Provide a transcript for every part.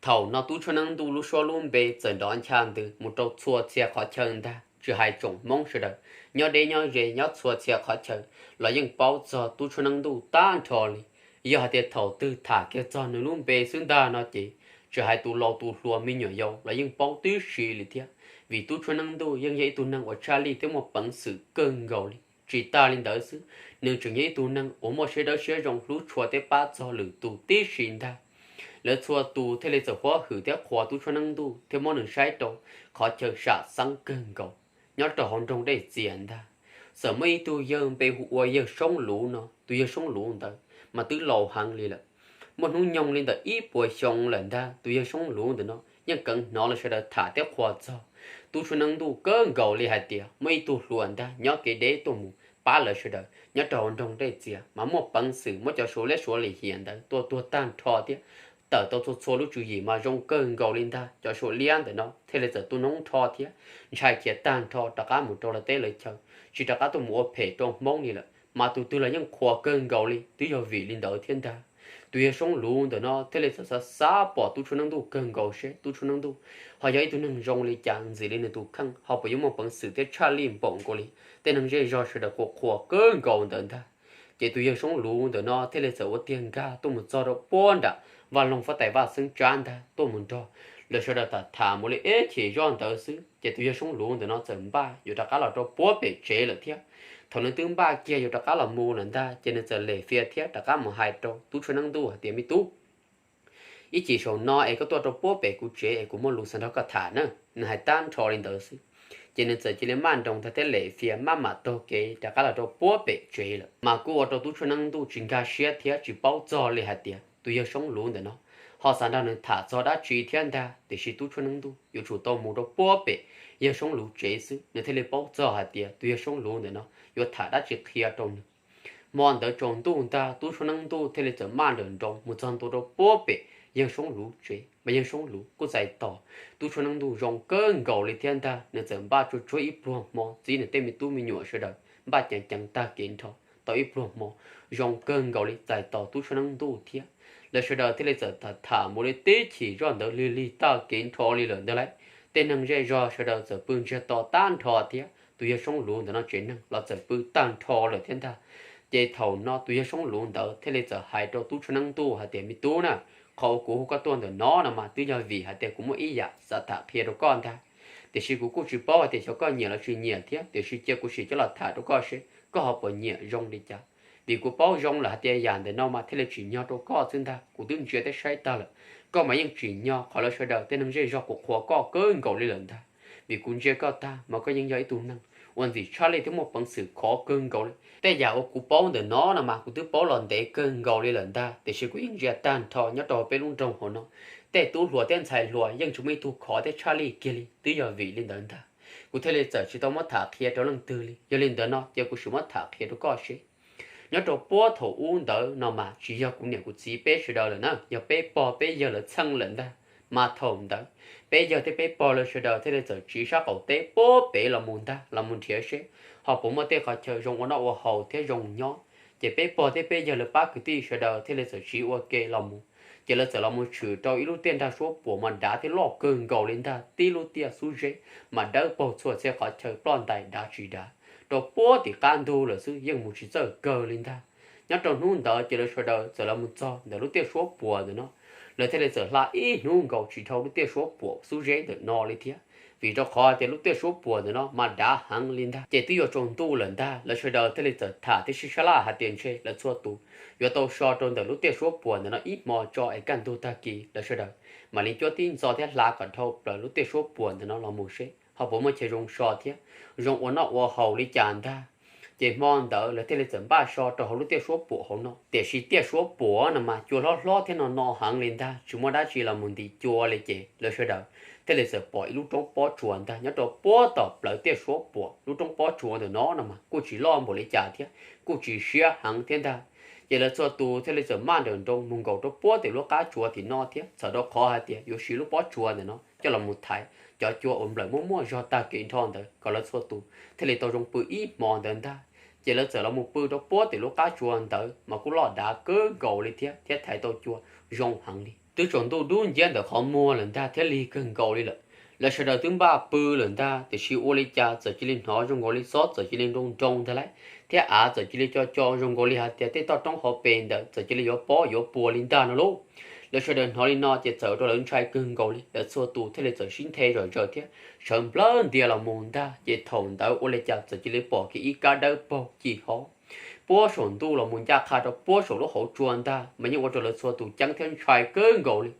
Thaum no Tub Tshuaj Neeb Ntuj lub suab lub npe txawm nrov ncha ntws mus rau txhua txhia qhov chaw ntag, tsis hais tsoom Hmoob sawv daws nyob deb nyob ze nyob txhua txhia qhov chaw los yeej paub txog Tub Tshuaj Neeb Ntuj tag nrho li. Yog hais tias thaum twg tham kiag txog nws lub npe xwb ntag no ces tsis hais tus laus tus hluas me nyuam yaus los yeej paub tib si li thiab, vim Tub Tshuaj Neeb Ntuj yeej yog ib tug neeg uas tshaj lij thiab muaj peev xwm kawg nkaus li. Tsis tas li ntawd xwb, nws tseem yog ib tug neeg uas muaj siab dawb siab zoo hlub tshua thiab pab txog lwm tus tib si ntag. Lawv txhua tus thiaj li txawm huab hwm thiab qhuas Tub Tshuaj Neeb Ntuj thiab muab nws saib rau qhov chaw sam xeeb kawg nkaus nyob rau hauv nroog Dej Txias ntag. Txawm muaj ib tug yawg npe hu ua yawg Soob Luv no, tus yawg Soob Luv ntawd mas twb laus heev li lawm, muaj hnub nyoog li ntawm ib puas xyoo lawm ntag. Tus yawg Soob Luv ntawm no yeej kheev hnov lawv sawv daws tham thiab qhuas txog Tub Tshuaj Neeb Ntuj kawg nkaus li hais tias muaj ib tug hluas ntag nyob kev deb tuaj mus pab lawv sawv daws nyob rau hauv nroog Dej Txias mas muaj peev xwm muab cov Suav liab Suav lim hiam ntawd tua tuag tag nrho thiab tawm tau txhua txhua lub tswv yim mas zoo kawg nkaus li ntag. Cov Suav liab ntawm no thiaj li txawm tuaj noob nrho thiab ntshai khiav tag nrho rov qab mus rau lawv teb lawv chaw, tsis rov qab tuaj mus ua phem rau Hmoob li lawm. Mas tus twg los yeej qhuas kawg nkaus li, twb yog vim li ntawd thiab ntag. Tus yawg Soob Luv ntawm no thiaj li txawm xav xav pom Tub Tshuaj Neeb Ntuj kawg nkaus seb Tub Tshuaj Neeb Ntuj ho yog ib tug neeg zoo li cas, ntxim li nws tus kheej ho puas yuav muaj peev xwm thiab tshaj lij npaum nkaus li tej neeg zej zog sawv daws qhuas qhuas kawg nkaus ntawd ntag. Ces tus yawg Soob Luv ntawm no thiaj li txawm ua tiag nkag tuaj mus txog rau puag nram vaj loog Fab Tais Vaj Xeeb Tsab ntag tuaj mus nrog lawv sawv daws tham tham mus li ib chim zoj ntawd xwb ces tus yawg Soob Luv ntawm no txawm npaj yuav rov qab los rau puag pem tsev lawm thiab. Thaum nws twb npaj kiag yuav rov qab los mus lawm ntag ces nws txawm lem fias thiab rov qab mus hais rau Tub Tshuaj Neeb Ntuj hais tias, Me tub, ib chim saum no es koj tuaj rau puag pem kuv tsev es kuv muaj lus xav nrog koj tham na. Nws hais tag nrho li ntawd xwb ces nws txawm cia li maj nroos ntag thiab lem fias maj mam taug kev rov qab los rau puag pem tsev lawm. Mas kuj ua rau Tub Tshuaj Neeb Ntuj tsis nkag siab thiab tsis paub txog li hais tias tus yawg Soob Luv ntawm no ho xav nrog nws tham txog dab tsi thiab ntag. Tiam sis Tub Tshuaj Neeb Ntuj yuav tsum tau mus rau puag pem yawg Soob Luv tsev xwb nws thiaj li paub txog hais tias tus yawg Soob Luv ntawm no yuav tham dab tsi qhia rau nws. Hmo ntawd tsaus ntuj ntag Tub Tshuaj Neeb Ntuj thiaj li txawm maj nrawm nroos mus txog ntua rau puag pem yawg Soob Luv tsev. Mas yawg Soob Luv kuj txais tos Tub Tshuaj Neeb Ntuj zoo kawg nkaus li thiab ntag, nws txawm npaj tsuag tsuag ib pluag hmo txib nws tej me tub me nyuam sawv daws npaj ceev ceev tag kev nrho tau ib pluag hmo zoo kawg nkaus li txais tos Tub Tshuaj Neeb Ntuj thiab. Lawv sawv daws thiaj li txawm tham tham mus li tib chim zoj ntawd lig lig tag kev nrho li lawm ntag lauj. Tej neeg zej zog sawv daws txawm pw ntsiag to tag nrho thiab tus yawg Soob Luv ntawm no tsev neeg los txawm pw tag nrho lawm thiab ntag. Ces thaum no tus yawg Soob Luv ntawd thiaj li txawm hais rau Tub Tshuaj Neeb Ntuj hais tias, Me tub na, qhov uas kuv hu koj tuaj ntawm no no mas twb yog vim hais tias kuv muaj ib yam xav tham qhia rau koj ntag. Tiam sis kuv kuj tsis paub hais tias xyov koj nyiam los tsis nyiam thiab, tiam sis cia kuv sim coj los tham rau koj seb koj ho puas nyiam zoo li cas. Vim kuv paub zoo lawm hais tias yam ntawm no mas thiaj li tsim nyog rau koj xwb ntag. Kuv twb ntsia thiab saib tag lawm, koj mas yeej tsim nyog qhov lawv sawv daws tej neeg zej zog qhuas qhuas koj kawg nkaus li lawm ntag. Vim kuv ntsia koj tag mas koj yeej yog ib tug neeg uas ntxim tshaj lij thiab muaj peev xwm khov kawg nkaus li. Tej yam uas kuv paub ntawm no no mas kuv twb paub los ntev kawg nkaus li lawm ntag, tiam sis kuv yeej ntsia tag nrho nyob rau peb lub nroog hauv no, tej tub hluas thiab ntxhais hluas yeej tsis muaj ib tug khov thiab tshaj lij kiag li. Twb yog vim li ntawd ntag, kuv thiaj li txawm tsis tau muab tham qhia rau leej twg li. Yog li ntawd no ces kuv sim muab tham qhia rau koj seb. Nyob rau puag thaum ub ntawd no mas tsis yog kuv niam kuv txiv peb sawv daws lawm na, yog peb pog peb yawg lawv txheej lawm ntag. Mas thaum ntawd peb yawg thiab peb pog lawv sawv daws thiaj li txawm tsiv sab qaum teb puag pem los mus ntag, los mus nrhiav seb ho puas muaj tej qhov chaw zoo ua noj ua haus thiab zoo nyob. Ces peb pog thiab peb yawg lawv pab kwv tij sawv daws thiaj li txawm tsiv ua ke los mus. Ces lawv txawm los mus tshwm rau ib lub tiaj nrag suab puam mas dav thiab loj kawg nkaus li ntag, tib lub tiaj xub zeb mas dawb paug txhua txhia qhov chaw, ploj ntais dav tsis dav, rau puag tim qab ntug lawm xwb yeej mus tsis txawj kawg li ntag. Nyob rau hnub ntawd ces lawv sawv daws txawm los mus txog ntawm lub tiaj suab puam ntawm no, lawv thiaj li txawm hla ib hnub nkaus tsis dhau lub tiaj suab puam xub zeb ntawm no li thiab, vim rau qhov tias lub tiaj suab puam ntawm no mas dav heev li ntag. Ces twb yuav tsaus ntuj lawm ntag, lawv sawv daws thiaj li txawm tham thiab sib sab laj hais tias ntshe lawv txhua tus yuav tau so rau ntawm lub tiaj suab puam ntawm no ib hmo tso es kaj ntug tag kis lawv sawv daws mam li cuab tib ntxo thiab hla kom dhau plaws lub tiaj suab puam ntawm no los mus seb ho puas muaj chaw zoo so thiab zoo ua noj ua haus li cas ntag. Ces hmo ntawd lawv thiaj li txawm npaj so rau hauv lub tiaj suab puam hauv no, tiam sis tiaj suab puam no mas cua hlob hlob thiab no no heev li ntag, tsis muaj dab tsi los mus ntim cua li. Ces lawv sawv daws thiaj li txawm pom ib lub roob pob tsuas ntag nyob rau puag tom plawv tiaj suab puam. Lub roob pob tsuas ntawm no no mas kuj tsis loj npaum li cas thiab kuj tsis siab heev thiab ntag. Ces lawv txhua tus thiaj li txawm maj nrawm nroos mus nkaum rau puag tim lub qab tsuas tim no thiab, txhawm rau qhov hais tias yuav siv lub pob tsuas ntawm no coj los mus thaiv cov cua uas nplawm muaj muaj zog tag kev nrho ntawd kom lawv txhua tus thiaj li tau zoo pw ib hmo ntawd ntag. Ces lawv txawm los mus pw rau puag tim lub qab tsuas ntawd mas kuj loj dav kawg nkaus li thiab, thiab thaiv tau cua zoo heev li. twb tsaus ntuj dub nciab ntawm qhov muag lawm ntag thiab lig kawg nkaus li lawm. Lawv sawv daws twb npaj pw lawm ntag, tiam sis ua li cas txawm cia li hnov zoo nkaus li xob txawm cia li nroo nroo ntag lauj, thiab av txawm cia li co co zoo nkaus li hais tias tej toj roob hauv pes ntawd txawm cia li yuav pob yuav puas li ntag no lauj. Lawv sawv daws hnov li no ces txawm ua rau lawv ntshai kawg nkaus li, lawv txhua tus thiaj li txawm sib nthe zom zaws thiab sawv nplawg ntias los mus ntag. Ces thaum ntawd ua li cas txawm cia li pom kev ib kab dawb paug ci hov puag saum ntuj los mus ncaj qha rau puag saum lub hauv tsua ntag, mas yeej ua rau lawv txhua tus ceeb thiab ntshai kawg nkaus li.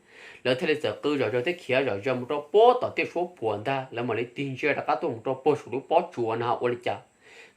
Lawv thiaj li txawm qw zom zaws thiab khiav zom zaws mus rau puag tom tej suab puam ntag, lawv mam li tig ntsia rov qab tuaj mus rau puag saum lub pob tsuas no ua li cas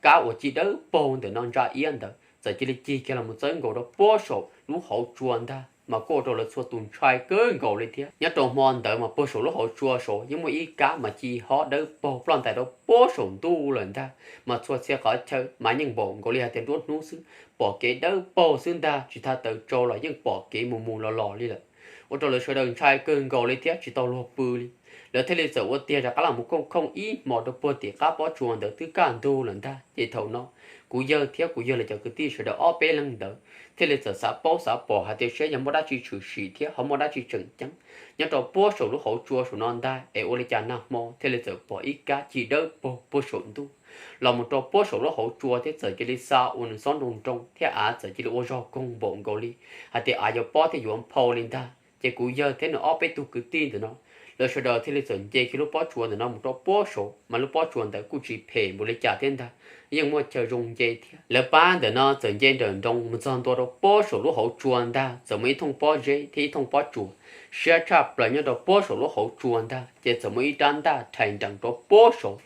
kab uas ci dawb paug ntawm no ntsa iab ntawd txawm cia li cig kiag los mus txawb nkaus rau puag saum lub hauv tsua ntag, mas kuj ua rau lawv txhua tus ntshai kawg nkaus li thiab. Nyob rau hmo ntawd mas puag saum lub hauv tsua saud yeej muaj ib kab mas ci hob dawb paug ploj ntais rau puag saum ntuj lawm ntag, mas txhua txhia qhov chaw mas yeej npaum nkaus li hais tias nruab hnub xwb, pom kev dawb paug xwb ntag, tsis tau taws tsau los yeej pom kev mus mus los los li lawm. Ua rau lawv sawv daws ntshai kawg nkaus li thiab tsis tau luag pw li. Lawv thiaj li txawm ua tiag rov qab los mus khooj khooj ib hmos rau puag tim qab pob tsuas ntawd twb kaj ntug lawm ntag. Ces thaum no kuv yawg thiab kuv yawg lawv cov kwv tij sawv daws ob peb leeg ntawd thiaj li txawm xav paub xav pom hais tias seb yog muaj dab tsi tshwm sim thiab ho muaj dab tsi tseem ceeb nyob rau puag saum lub hauv tsua saum no ntag, es ua li cas nag hmo thiaj li txawm pom ib kab ci dawb paug puag saum ntuj los mus rau puag saum lub hauv tsua thiab txawm cia li xa ua nws xob nroo nroo thiab av txawm cia li ua zog koog npaum nkaus li hais tias av yuav pob thiab yuav nphau li ntag. Ces kuv yawg thiab nws ob peb tug kwv tij ntawm no, lawv sawv daws thiaj li txawm nce kiag lub pob tsuas ntawm no mus rau puag saud, mas lub pob tsuas ntawd kuj tsis phem npaum li cas thiab ntag, yeej muaj chaw zoo nce thiab. Lawv pab ntawm no txawm nce nrawm nroos mus txog ntua rau puag saum lub hauv tsua ntag, txawm muaj ib thooj pob zeb thiab ib thooj pob tsuas siab tshaj plaws nyob rau puag saum lub hauv tsua ntag, ces txawm muaj ib rab ntaj rhais nrees rau puag saud.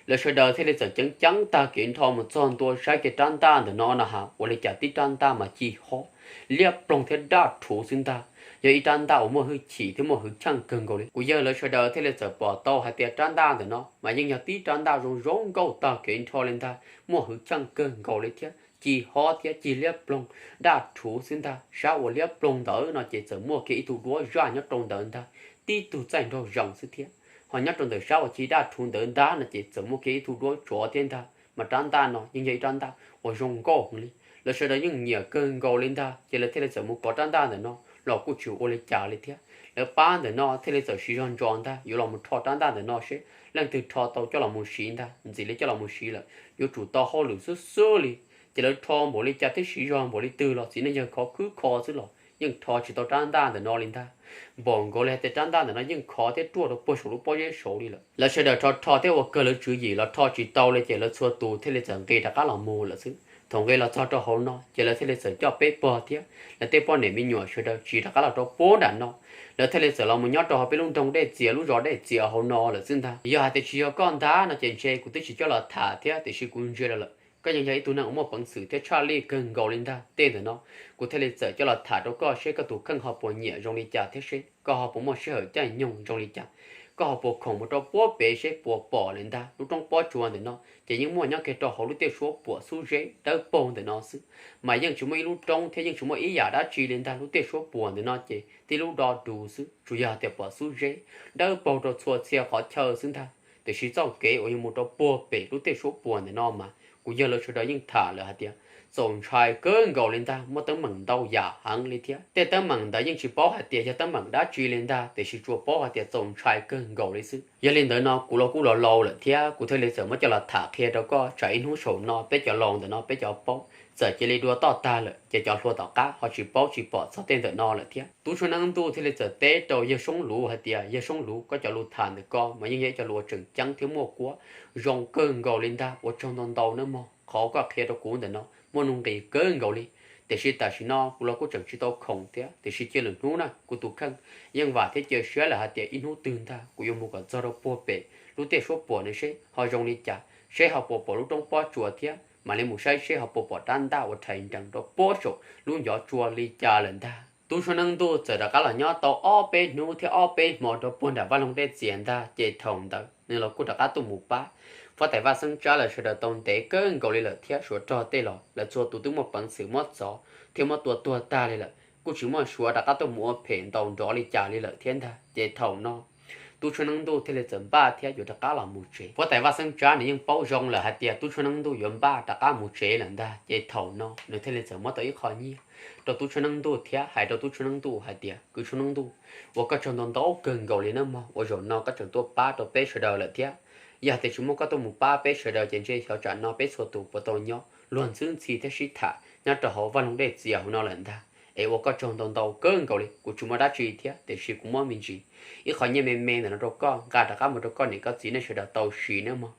Lawv sawv daws thiaj li txawm ceev ceev tag kev nrho mus txog ntua saib kiag rab ntaj ntawm no no has ua li cas tib rab ntaj mas ci hob liab ploog thiab daj rhuv xwb ntag, yog ib rab ntaj uas muaj hwj chim thiab muaj hwj chim kawg nkaus li. Kuv yawg lawv sawv daws thiaj li txawm pom tau hais tias rab ntaj ntawm no mas yeej yog tib rab ntaj zoo zoo nkauj tag kev nrho li ntag, muaj hwj chim kawg nkaus li thiab ci hob thiab ci liab ploog daj rhuv xwb ntag. Sab uas liab ploog ntawd no ces txawm muaj kiag ib tug duab zaj nyob rau ntawd ntag, tib tug txaij nraug zees xwb thiab. Ho nyob rau ntawm sab uas ci daj rhuv ntawd ntag no ces txawm muaj kiag ib tug duab tsov thiab ntag. Mas rab ntaj no yeej yog ib rab ntaj uas zoo nkauj heev li, lawv sawv daws yeej nyiam kawg nkaus li ntag, ces lawv thiaj li txawm mus kov rab ntaj ntawm no los kuj tsis ua li cas li thiab. Lawv pab ntawm no thiaj li txawm siv zog ntso ntag yuav los mus rho rab ntaj ntawm no seb leej twg rho tau coj los mus siv ntag, ntxim li coj los mus siv lawm yuav tsum tau hauj lwm xwb xwb li. Ces lawv rho npaum li cas thiab siv zog npaum li twg los txiv neej yawg khov khwb kho xwb los yeej rho tsis tau rab ntaj ntawm no li ntag. Npaum nkaus li hais tias rab ntaj ntawm no yeej khov thiab ruaj rau puag saum lub pob zeb saud li lawm. Lawv sawv daws rho rho thiab ua kawg lawv tswv yim los rho tsis tau li ces lawv txhua tus thiaj li txawm nqis rov qab los mus lawm xwb. Thaum nqis los txog rau hauv no ces lawv thiaj li txawm coj peb pog thiab lawv tej poj niam me nyuam sawv daws tsiv rov qab los rau puag nram no. Lawv thiaj li txawm los mus nyob rau hauv peb lub nroog Dej Txias lub zos Dej Txias hauv no lawm xwb ntag. Yog hais tias tsis yog koj ntag no ces ntshe kuv twb tsis coj los tham thiab, tiam sis kuv ntsia rau lawm koj yeej yog ib tug neeg uas muaj peev xwm thiab tshaj lij kawg nkaus li ntag. Tej ntawm no kuv thiaj li txawm coj los tham rau koj seb koj tus kheej ho puas nyiam zoo li cas thiab seb koj ho puas muaj sij hawm caij nyoog zoo li cas, koj ho puas khoom mus rau puag pem seb puas pom li ntag. Lub roob pob tsuas ntawm no ces yeej muaj nyob kiag rau hauv lub tiaj suab puam xub zeb dawb paug ntawm no xwb, mas yeej tsis muaj ib lub roob thiab yeej tsis muaj ib yam dab tsi li ntag. Lub tiaj suab puam ntawm no ces tib lub do dus xwb, tsuas yog tias pom xub zeb dawb paug rau txhua txhia qhov chaw xwb ntag. Tiam sis txoj kev uas yuav mus rau puag pem lub tiaj suab puam ntawm no mas kuv yawg lawv sawv daws yeej tham lawm hais tias txaus ntshai kawg nkaus li ntag, muaj teeb meem ntau yam heev li thiab. Tej teeb meem ntawd yeej tsis paub hais tias yog teeb meem dab tsi li ntag, tiam sis tsuas paub hais tias txaus ntshai kawg nkaus li xwb. Yog li ntawd no kuv los kuj los laus lawm thiab, kuv thiaj li txawm muab coj los tham qhia rau koj tsam ib hnub saum no peb cov laus ntawm no peb cov paub txawm cia li dua toj tag lawm ces cov hluas tom qab ho tsis paub tsis pom txog tej ntawm no lawm thiab. Tub Tshuaj Neeb Ntuj thiaj li txawm teb rau Yawg Soob Luv hais tias, Yawg Soob Luv, koj cov lus tham ntawm ko mas yeej yog ib co lus tseem ceeb thiab muaj kuab zoo kawg nkaus li ntag, ua tsaug ntau ntau nawb mog. Qhov koj qhia rau kuv ntawm no muaj nuj nqis kawg nkaus li, tiam sis tam sim no kuv los kuj tseem tsis tau khoom thiab, tiam sis cia lwm hnub na kuv tus kheej yeej vam thiab cia siab lawm hais tias ib hnub twg ntag kuv yuav mus kom txog rau puag pem lub tiaj suab puam no seb ho zoo li cas, seb ho puas pom lub roob pob tsuas thiab mam li mus saib seb ho puas pom rab ntaj uas rhais nrees rau puag saum lub ncov tsua li cas lawm ntag. Tub Tshuaj Neeb Ntuj txawm rov qab los nyob tau ob peb hnub thiab ob peb hmo rau puag nram vaj loog Dej Txias ntag, ces thaum ntawd nws los kuj rov qab tuaj mus pab Huab Tais Vaj Xeeb Tsab lawv sawv daws tau ntev kawg nkaus li lawm thiab. Suav rog tej los lawv txhua tus twb muaj peev xwm muab txov thiab muab tua tuag tag li lawm, kuj tsis muaj Suav rov qab tuaj mus ua phem ntaus nrov li cas li lawm thiab ntag. Ces thaum no Tub Tshuaj Neeb Ntuj thiaj li txawm npaj thiab yuav rov qab los mus tsev. Huab Tais Vaj Xeeb Tsab nws yeej paub zoo lawm hais tias Tub Tshuaj Neeb Ntuj yuav npaj rov qab mus tsev lawm ntag, ces thaum no nws thiaj li txawm muab tau ib qho nyiaj rau tub tshua neeb ntuj thiab hais rau tub tshua neeb ntuj hais tias, kwv tshua neeb ntuj, ua koj tsaug ntau ntau kawg nkaus li nawb mog, uas zaum no koj tseem tuaj pab rau peb sawv daws lawm thiab. Yog tias tsis muaj koj tuaj mus pab peb sawv daws ces ntshe xyov tsam no peb txhua tus puas tau nyob luag ntxwb ntxhi thiab sib tham nyob rau hauv vaj loog dej txias hauv no lawm ntag. Es ua koj tsaug ntau ntau kawg nkaus li, kuv tsis muaj dab tsi thiab tiam sis kuv muab me ntsis ib qho nyiaj me me ntawm no rau koj nqa rov qab mus rau koj niam koj txiv nej sawv daws tau siv nawb mog.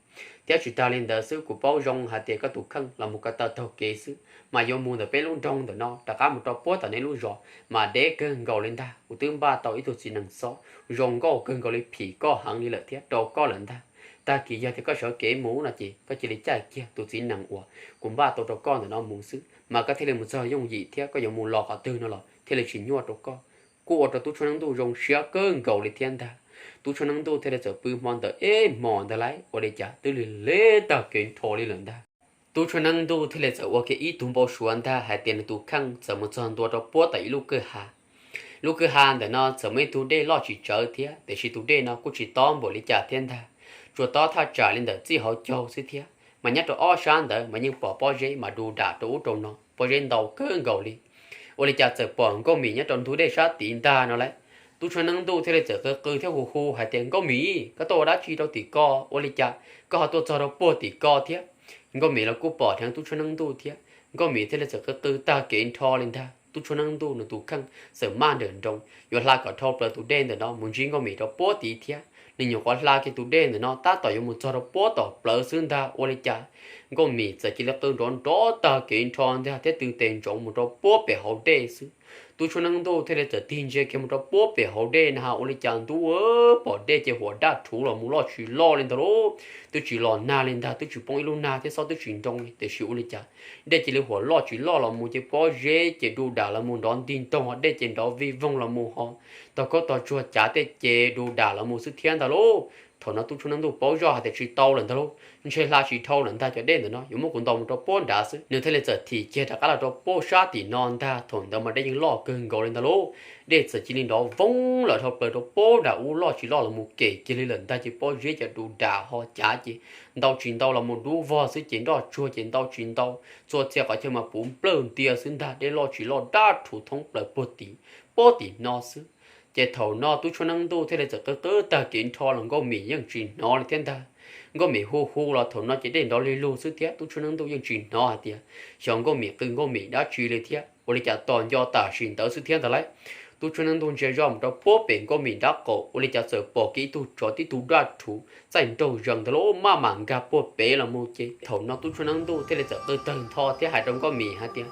Thiab tsis tas li ntawd xwb, kuv paub zoo hais tias koj tus kheej los mus ko taw taug kev xwb mas yuav mus ntawm peb lub nroog ntawm no rov qab mus rau puag tom nej lub zos mas deb kawg nkaus li ntag. Kuv twb npaj tau ib tug txiv nees xob zoo nkauj kawg nkaus li phim koj heev li lawm thiab rau koj lawm ntag. Tag kis yog tias koj sawv kev mus no ces koj cia li caij kiag tus txiv nees uas kuv npaj tau rau koj ntawm no mus xwb mas koj thiaj li mus txog yooj yim thiab koj yuav mus los qhov twg no los thiaj li tsis nyuaj rau koj. Kuj ua rau tub tshua neeb ntuj zoo siab kawg nkaus li thiab ntag. Tub tshua neeb ntuj thiaj li txawm pw hmo ntawd ib hmos ntawd lawm ua li cas twb lig lig tag kev nrho li lawm ntag. Tub tshua neeb ntuj thiaj li txawm ua kiag ib tug npau suav ntag hais tias nws tus kheej txawm mus txog ntua rau puab tom ib lub kwj ha. Lub kwj ha ntawm no txawm muaj ib tug dej loj tsis tsawg thiab, tiam sis tus dej no kuj tsis tob npaum li cas thiab ntag, tsuas tob thaj tsam li ntawm txij hauv caug xwb thiab. Mas nyob rau ob sab ntawd mas yeej pom pob zeb mas du dam rau ub rau no, pob zeb ntau kawg nkaus li. Ua li cas txawm pom Nkauj Mim nyob rau ntug dej sab tid ntag no lawm. Tub tshua neeb ntuj thiaj li txawm qw qw thiab hu hu hais tias, Nkauj Mim, koj tuaj ua dab tsi rau tim ko? Ua li cas koj ho tuaj txog rau puag tim ko thiab? Nkauj Mim los kuj pom dheev tub tshua neeb ntuj thiab, Nkauj Mim thiaj li txawm qw qw tag kev nrho li ntag. Tub tshua neeb ntuj nws tus kheej txawm maj nrawm nroos yuav hla kom dhau plaws tus dej ntawm no mus ntsib Nkauj Mim rau puag tid thiab. Nws nyuam qhuav hla kiag tus dej ntawm no tab tom yuav mus txog rau puag tom plawv xwb ntag, ua li cas Nkauj Mim txawm cia li qw nrov nrov tag kev nrho ntag thiab tw tes ntsoov mus rau puag pem hauv dej xwb. Tub tshua neeb ntuj thiaj li txawm tig ntsia kiag mus rau puag pem hauv dej na, ua li cas ntuj, pom dej ces huam daj rhuv los mus loj tsis loj li ntag lauj. Twb tsis los nag li ntag, twb tsis poob ib lub nag thiab xob twb tsis nroo li, tiam sis ua li cas dej cia li huam loj tsis loj los mus ces pob zeb ces du dam los mus nrov ntig ntoog, dej ces nrov vij voog los mus ho tog khaub tog tsuag cav tej ces du dam los mus xwb thiab ntag lauj. Thaum no tub tshua neeb ntuj paub zoj hais tias tsis tau lawm ntag lauj, ntshe hla tsis dhau lawm ntag, cov dej ntawm no yuav muab kuv ntaus mus rau puag nrad xwb. Nws thiaj li txawm thim kiag rov qab los rau puag sab tim no ntag. Thaum ntawd mas dej yeej loj kawg nkaus li ntag lauj, dej txawm cia li nrov voog lawm dhau plaws rau puag nram ub, loj tsis loj los mus kem kiag li lawm ntag ces pob zeb ces du dam ho cav ces ntau tsis ntau los mus dub vog xwb ces nroj tsuag ces ntau tsis ntau, txhua txhia qhov chaw mas puv nplawg ntia xwb ntag, dej loj tsis loj dab rhuv thoob plaws puag tim, puag tim no xwb. Ces thaum no tub tshua neeb ntuj thiaj li txawm qw qw tag kev nrho los Nkauj Mim yeej tsis hnov li thiab ntag. Nkauj Mim hu hu los thaum no ces dej nrov lig lug xwb thiab tub tshua neeb ntuj yeej tsis hnov hais tias xyov Nkauj Mim qw Nkauj Mim dab tsi li thiab, ua li cas tos nco tam sim ntawd xwb thiab ntag lauj. Tub tshua neeb ntuj ntsia zoj mus rau puag pem Nkauj Mim nrab qaum, ua li cas txawm pom kiag ib tug tsov tib tug daj rhuv txaij nraug zees ntag lauj, maj mam nkag puag pem los mus ces thaum no tub tshua neeb ntuj thiaj li txawm qw tawg ntho thiab hais rau Nkauj Mim hais tias,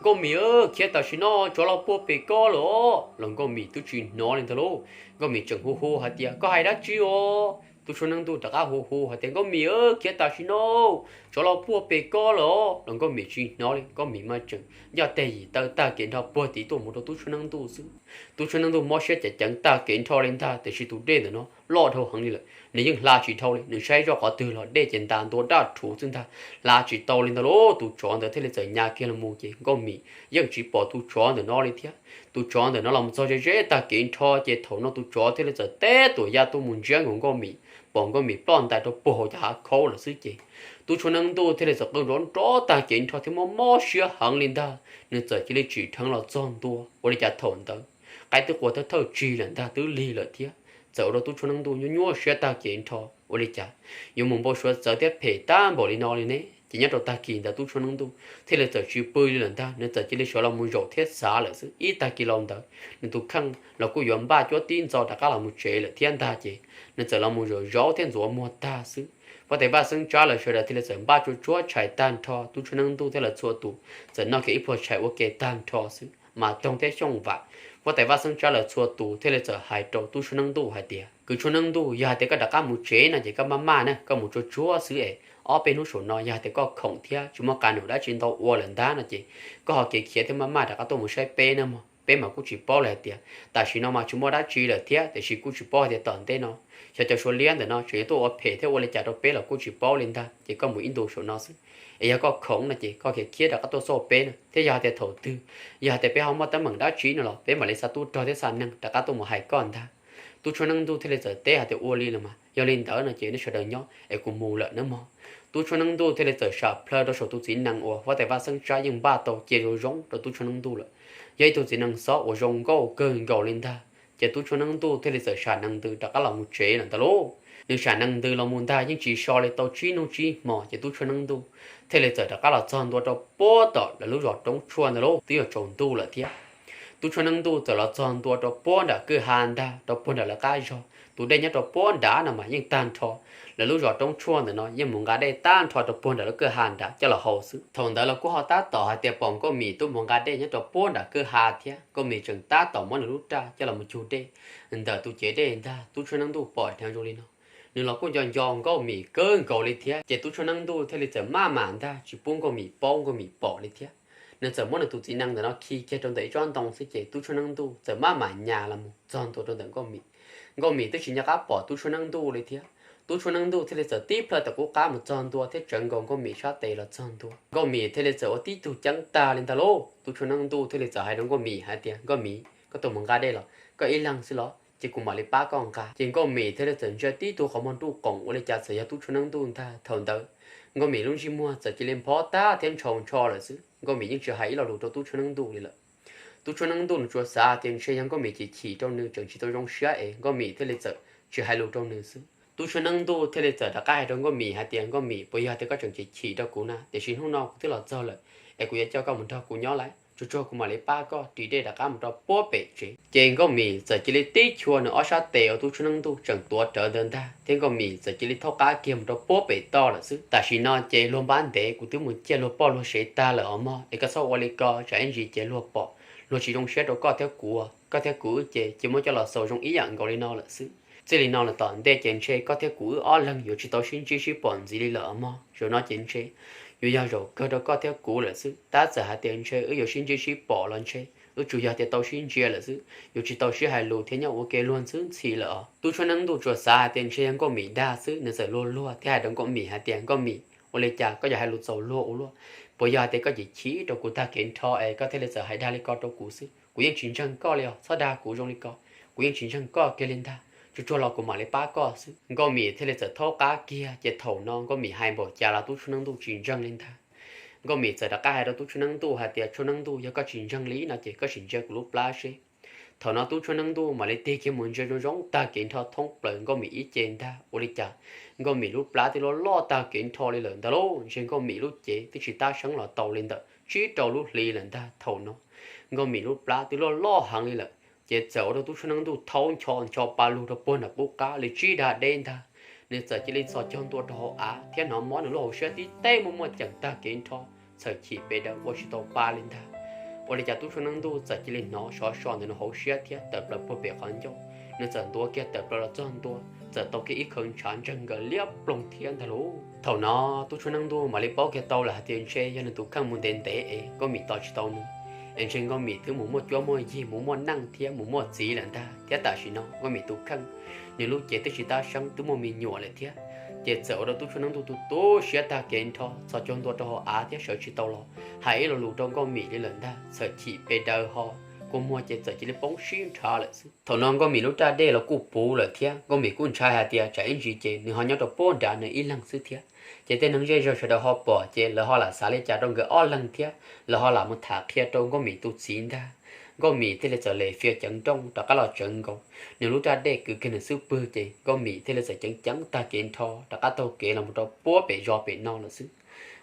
Nkauj Mim, khiav tam sim no, tsov los puag pem ko lawm os. Los Nkauj Mim twb tsis hnov li ntag lauj. Nkauj Mim tseem hu hu hais tias, Koj hais dab tsi os? Tub tshua neeb ntuj rov qab hu hu hais tias, Nkauj Mim, khiav tam sim no, tsov los puag pem ko lawm os. Los Nkauj Mim tsis hnov li, Nkauj Mim mas tseem ncoj teg yim taw tag kev nrho puag tid tuaj mus rau tub tshua neeb ntuj xwb. Tub tshua neeb ntuj mob siab ceev ceev tag kev nrho li ntag, tiam sis tus dej ntawm no loj dhau heev li lawm, nws yeej hla tsis dhau li. Nws saib zoj qhov twg los dej ces ntas ntua daj rhuv xwb ntag, hla tsis tau li ntag lauj. Tus tsov ntawd thiaj li txawm nyas kiag los mus ces Nkauj Mim yeej tsis pom tus tsov ntawm no li thiab. Tus tsov ntawm no los mus txog ze ze tag kev nrho ces thaum no tus tsov thiaj li txawm teb tuam ya tuaj mus ntsiab nkaus Nkauj Mim, pom Nkauj Mim ploj ntais rau puag hauv cov hav khaub lawm xwb ces tub tshua neeb ntuj thiaj li txawm qw nrov nrov tag kev nrho thiab mob mob siab heev li ntag. Nws txawm cia li tsim dheev los txog ntua, ua li cas thaum ntawd qaib twb qua thawj thawj tsig lawm ntag, twb lig lawm thiab. Txawm ua rau tub tshua neeb ntuj nyuaj nyuaj siab tag kev nrho, ua li cas yuav mus npau suav txawv thiab phem tag npaum li no li ne? Ces nyob rau tag kis ntawd tub tshua neeb ntuj thiaj li txawm tsis pw li lawm ntag, nws txawm cia li sawv los mus zaum thiab xav lawm xwb. Ib tag kis los ntawd nws tus kheej los kuj yuav npaj cuab tib ntxo rov qab los mus tsev lawm thiab ntag ces nws txawm los mus zaum zov thiab ntxuav muag tag xwb. Huab tais Vaj Xeeb Tsab lawv sawv daws thiaj li txawm npaj tsuag tsuag tshais tag nrho, tub tshua neeb ntuj thiab lawv txhua tus txawm noj kiag ib pluag tshais ua ke tag nrho xwb. Mas toog thiab xyooj vam, huab tais Vaj Xeeb Tsab lawv txhua tus thiaj li txawm hais rau tub tshua neeb ntuj hais tias, Kwv tshua neeb ntuj, yog hais tias koj rov qab mus tsev no ces koj maj maj na, koj mus tsuag tsuag xwb es ob peb hnub saum no yog hais tias koj khoom thiab tsis muaj qab num dab tsi ntau ua lawm ntag no ces koj ho kev khiav thiab maj maj rov qab tuaj mus saib peb na mog. Peb mas kuj tsis paub li hais tias tam sim no mas tsis muaj dab tsi lawm thiab, tiam sis kuj tsis paub hais tias tom ntej no xyov cov Suav liab ntawm no tseem yuav tuaj ua phem thiab ua li cas rau peb los kuj tsis paub li ntag, ces koj mus ib ntus saum no xwb. Es yog koj khoom no ces koj khiav khiav rov qab tuaj xauj peb na, thiab yog hais tias thaum twg yog hais tias peb ho muaj teeb meem dab tsi no los peb mam li xa tub rog thiab xa neeg rov qab tuaj mus hais koj ntag. Tub tshua neeb ntuj thiaj li txawm teb hais tias, Ua li los mas, yog li ntawd no ces nej sawv daws nyob es kuv mus lawm nawb mog. Tub Tshua Neeb Ntuj thiaj li txawm sam plhaw rau saum tus txiv nees uas huab tais Vaj Xeeb Tsab yeej npaj tau cia zoo zoo rau Tub Tshua Neeb Ntuj lawm. Yog ib tug txiv nees xob uas zoo nkauj kawg nkaus li ntag. Ces Tub Tshua Neeb Ntuj thiaj li txawm sam nees ntws rov qab los mus tsev lawm ntag lauj. Nws sam nees ntws los mus ntag yeej tsis so li tau tsib hnub tsib hmo ces Tub Tshua Neeb Ntuj thiaj li txawm rov qab los txog ntua rau puag tom lawv lub zos Roob Tshuaj ntawd lauj, twb yuav tsaus ntuj lawm thiab. Tub Tshua Neeb Ntuj txawm los txog ntua rau puag nram kwj ha ntag, rau puag nram lawv qab zog. Tus dej nyob rau puag nrad no mas yeej tag nrho, lawv lub zos Roob Tshuaj ntawm no yeej mus nqa dej tag nrho rau puag nram lub kwj ha nrad coj los haus xwb. Thaum ntawd los kuj ho tab tom hais tias pom Nkauj Mim twb mus nqa dej nyob rau puag nram kwj ha thiab, Nkauj Mim tseem tab tom muab nws lub raj coj los mus cug dej ntawm tus cev dej ntag. Tub Tshua Neeb Ntuj pom dheev zoo li no, nws los kuj nco nco Nkauj Mim kawg nkaus li thiab. Ces Tub Tshua Neeb Ntuj thiaj li txawm maj mam ntag tsis pub Nkauj Mim paub Nkauj Mim pom li thiab. Nws txawm muab nws tus txiv nees ntawm no khi kiag rau ntawm ib tsob ntoo xwb ces Tub Tshua Neeb Ntuj txawm maj mam nyas los mus txog ntua rau ntawm Nkauj Mim. Nkauj Mim twb tsis nco qab pom Tub Tshua Neeb Ntuj li thiab. Tub Tshua Neeb Ntuj thiaj li txawm tib plhaw tawm qub qab mus txog ntua thiab tsawv nkaus Nkauj Mim sab tes los txog ntua. Nkauj Mim thiaj li txawm ua tib tug ceeb tag li ntag lauj. Tub Tshua Neeb Ntuj thiaj li txawm hais rau Nkauj Mim hais tias, Nkauj Mim, koj tuaj mus nqa dej los koj ib leeg xwb los? Ces kuv mam li pab koj nqa. Ces Nkauj Mim thiaj li txawm ntsia tib tug qhov muag nruj qoom ua li cas txawm yog Tub Tshua Neeb Ntuj ntag. Thaum ntawd Nkauj Mim lub ntsej muag txawm cia li nphob tag thiab ntshaus ntsho lawm xwb. Nkauj Mim yeej tsis hais ib lo lus rau Tub Tshua Neeb Ntuj li lawm. Tub Tshua Neeb Ntuj nws tsuas xav tias ntshe yog Nkauj Mim cem chim rau nws tseem tsis tau zoo siab es Nkauj Mim thiaj li txawm tsis hais lus rau nws xwb. Tub Tshua Neeb Ntuj thiaj li txawm rov qab hais rau Nkauj Mim hais tias, Nkauj Mim, puas yog tias koj tseem cem chim rau kuv na? Tiam sis hnub no kuv twb los txog lawm es kuv yuav coj koj mus nrog kuv nyob lawm, tsuag tsuag kuv mam li pab koj ris dej rov qab mus rau puag pem tsev. Ces Nkauj Mim txawm cia li tib chua nws ob sab tes uas Tub Tshua Neeb Ntuj tseem tuav rawv ntawd ntag thiab Nkauj Mim txawm cia li thaub qab kiag mus rau puag pem toj lawm xwb. Tam sim no ces luag npab ntev kuv twb mus ciaj luag poj luag sev tag lawm os mog, es koj txhob ua li ko tsam ib ntsis ces luag pom, luag tsis zoo siab rau koj thiab kuv. Koj thiab kuv wb ces cia muab coj los xaus zoo ib yam nkaus li no lawm xwb. Txij li no lawm tom ntej ces ntshe koj thiab kuv wb ob leeg yuav tsis tau sib ntsib sib pom ntxiv li lawm os mog. Zaum no ces ntshe yuav yog zaum kawg rau koj thiab kuv lawm xwb. Tab txawm hais tias ntshe wb yuav sib ntsib sib pom los ntshe wb tsuas yog tias tau sib ntsia lawm xwb, yuav tsis tau sib hais lus thiab nyob ua ke luag ntxwb ntxhi lawm os. Tub Tshua Neeb Ntuj tsuas xav hais tias ntshe yog Nkauj Mim dag xwb, nws txawm luag luag thiab hais rau Nkauj Mim hais tias, Nkauj Mim, ua li cas koj yuav hais lus txaus luag ua luaj? Puas yog hais tias koj cem chim rau kuv tag kev nrho es koj thiaj li txawm hais dag li ko rau kuv xwb? Kuv yeej tsis ntseeg koj li os, txhob dag kuv zoo li ko, kuv yeej tsis ntseeg koj kiag li ntag. Tsuag tsuag los kuv mam li pab koj xwb. Nkauj Mim thiaj li txawm thaub qab kiag, ces thaum no Nkauj Mim hais npaum cas los Tub Tshua Neeb Ntuj tsis ntseeg li ntag. Nkauj Mim txawm rov qab hais rau Tub Tshua Neeb Ntuj hais tias, Tshua Neeb Ntuj, yog koj tsis ntseeg li no ces koj sim ntsia kuv lub plab seb. Thaum no Tub Tshua Neeb Ntuj mam li tig kiag mus ntsia zoo zoo tag kev nrho thoob plaws Nkauj Mim ib ce ntag. Ua li cas Nkauj Mim lub plab twb loj loj tag kev nrho li lawm ntag lauj. Ntshe Nkauj Mim lub cev twb tsis tab seeb los tau li ntawm tsib rau lub hli lawm ntag. Thaum no Nkauj Mim lub plab twb loj loj heev li lawm, ces txawm ua rau Tub Tshua Neeb Ntuj thaub ncho ncho pa lug rau puag nram qub qab li tsib dag deb ntag. Nws txawm cia li txhos caug ntua rau hauv av thiab hnov mob nws lub hauv siab tib teb muaj muaj ceem tag kev nrho, txhawm chim pes daws ua tsis tau pa li ntag. Ua li cas Tub Tshua Neeb Ntuj txawm cia li hnov sov so ntawm nws hauv siab thiab tawm plaws puag pem qhov ncauj. Nws txawm ntuav kiag tawm plaws los txog ntua, txawm tau kiag ib khawv ntshav ntseg nkaws liab ploog thiab ntag lauj. Thaum no Tub Tshua Neeb Ntuj mam li paub kiag tau lawm hais tias ntshe yog nws tus kheej mus ntev ntev es Nkauj Mim tos tsis tau nws, es ntshe Nkauj Mim twb mus muaj cuab muaj yig, mus muaj neej thiab mus muaj txiv lawm ntag. Thiab tam sim no Nkauj Mim tus kheej, nws lub cev twb tsis tab seeb, twb muaj me nyuam lawm thiab. Ces txawm ua rau Tub Tshua Neeb Ntuj tu tu siab tag kev nrho, txhos caug ntua rau hauv av thiab sawv tsis tau los hais ib lo lus rau Nkauj Mim li lawm ntag. Txhawm chim pes daws ho, kua muag ces txawm cia li poob sib nrhav lawm xwb. Thaum no Nkauj Mim lub raj dej los kuj puv lawm thiab, Nkauj Mim kuj ntshai hais tias tsam ib ntsis ces nws ho nyob rau puag nrad nws ib leeg xwb thiab. Ces tej neeg zej zog sawv daws ho pom ces lawv ho lam xav li cas rau nkawd ob leeg thiab, lawv ho lam mus tham qhia rau Nkauj Mim tus txiv ntag. Nkauj Mim thiaj li txawm lem fias ceev nrooj rov qab los tsawv nkaus, nws lub raj dej kwv kiag nws xub pwg ces Nkauj Mim thiaj li txawm ceev ceev tag kev nrho rov qab taug kev los mus rau puag pem zos pem no lawm xwb.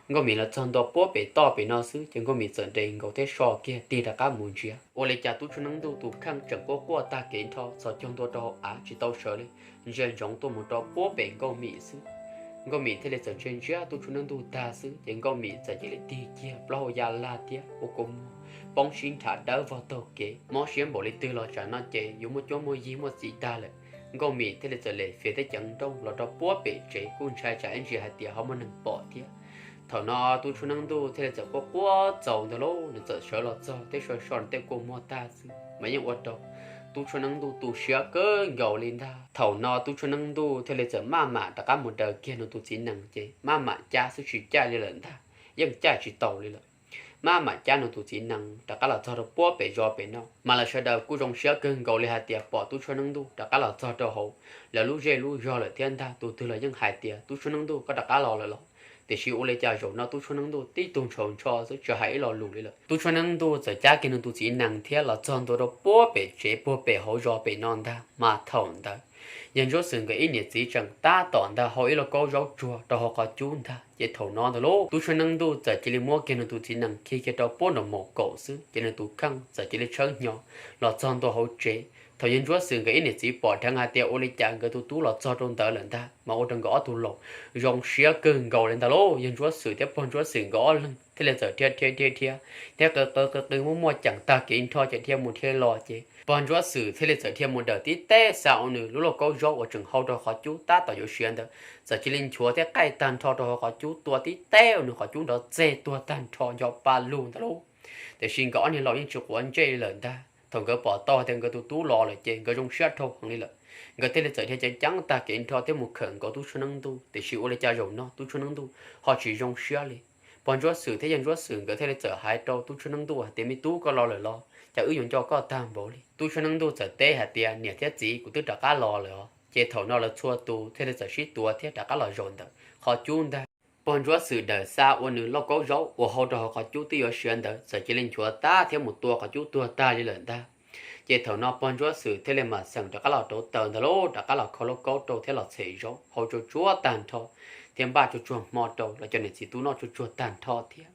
Nkauj Mim los txog ntua puag pem toj pem no xwb ces Nkauj Mim txawm nres nkaus thiab so kiag tig rov qab mus ntsia. Ua li cas Tub Tshua Neeb Ntuj tus kheej tseem quaj quaj tag kev nrho txhos caug ntua rau hauv av tsis tau sawv li, ntsia ntsoov tuaj mus rau puag pem Nkauj Mim xwb. Nkauj Mim thiaj li txawm ntsia ntsia Tub Tshua Neeb Ntuj tag xwb ces Nkauj Mim txawm cia li tig kiag plaub hau ya lag thiab ua kua muag poob sib nrhav dawb vog taug kev. Mob siab npaum li twg los tsam no ces yuav muaj cuab muaj yig muaj txiv tag lawm. Nkauj Mim thiaj li txawm lem fias thiab ceev nrooj los rau puag pem tsev, kuj ntshai tsam ib ntsis hais tias ho muaj neeg pom thiab. Thaum no Tub Tshua Neeb Ntuj thiaj li txawm quaj quaj txaus ntag lauj, nws txawm sawv los txog thiab so so nws tej kua muag tag xwb mas yeej ua rau Tub Tshua Neeb Ntuj tu siab kawg nkaus li ntag. Thaum no Tub Tshua Neeb Ntuj thiaj li txawm maj mam rov qab mus daws kiag nws tus txiv nees ces maj mam cab xwb tsis caij li lawm ntag, yeej caij tsis taus li lawm. Maj mam cab nws tus txiv nees rov qab los txog rau puag pem zos pem no, mas lawv sawv daws kuj zoo siab kawg nkaus li hais tias pom Tub Tshua Neeb Ntuj rov qab los txog rau hauv lawv lub zej lub zog lawm thiab ntag. Tus twg los yeej hais tias, Tub Tshua Neeb Ntuj, koj rov qab los lawm los? Tiam sis ua li cas zaum no tub tshuaj neeb ntuj tib tug ntshaus ntsho xwb tsis hais ib lo lus li lawm. Tub tshuaj neeb ntuj txawm cab kiag nws tus txiv nees thiab los txog ntua rau puag pem tsev puag pem hauv zos pem no ntag. Mas thaum ntawd yawg Ntsuab Xwm nkawd ib niam txiv tseem tab tom ntag hau ib lauj kaub zaub tsuag rau hauv qhov cub ntag. Ces thaum no ntag lauj, tub tshuaj neeb ntuj txawm cia li muab kiag nws tus txiv nees khi kiag rau puag nraum mom kaum xwb, ces nws tus kheej txawm cia li tshawb hnyo los txog ntua hauv tsev. Thaum yawg Ntsuab Xwm nkawd ib niam txiv pom dheev hais tias ua li cas nkawd tus tub los txog rau ntawd lawm ntag, mas ua rau nkawd ob tug laus zoo siab kawg nkaus li ntag lauj. Yawg Ntsuab Xwm thiab pog Ntsuab Xwm nkawd ob leeg thiaj li txawm dhia dhia dhia dhia, thiab qw qw qw qw muab muaj ceem tag kev nrho ces dhia mus dhia los ces pog Ntsuab Xwm thiaj li txawm dhia mus dawm tib teb xa ua nws lub lauj kaub zaub uas tseem hau rau qhov cub tab tom yuav siav ntawd, txawm cia li nchuav thiab qaij tag nrho rau hauv qhov cub tua tib teb ua nws qhov cub nrov txeg tuag tag nrho nco pa lug ntag lauj. Tiam sis nkawd ob niag laus yeej tsis quav ntsej li lawm ntag. Thaum nkawd pom tau tias nkawd tus tub los lawm ces nkawd zoo siab dhau heev li lawm. Nkawd thiaj li txawm dhia ceev ceev tag kev nrho thiab mus khawm nkaus tub tshuaj neeb ntuj. Tiam sis ua li cas zaum no tub tshuaj neeb ntuj ho tsis zoo siab li. Pog Ntsuab Xwm thiab yawg Ntsuab Xwm nkawd thiaj li txawm hais rau tub tshuaj neeb ntuj hais tias, me tub, koj los lawm los? Cas wb yuav nco koj tag npaum li? Tub tshuaj neeb ntuj txawm teb hais tias, niam thiab txiv, kuv twb rov qab los lawm os. Ces thaum no lawv txhua tus thiaj li txawm sib tuav thiab rov qab los zaum ntawm qhov cub ntag. Pog Ntsuab Xwm dawm xa ua nws lauj kaub zaub uas hau rau hauv qhov cub twb yuav siav ntawd txawm cia li nchuav tag thiab mus tua qhov cub tuag tag li lawm ntag. Ces thaum no pog Ntsuab Xwm thiaj li mam xeem rov qab los rauv taws ntag lauj, rov qab los kho lauj kaub rau thiab los txhem zaub hau tsuag tsuag tag nrho thiab npaj tsuag tsuag hmo rau los cov niam txiv tub noj tsuag tsuag tag nrho thiab.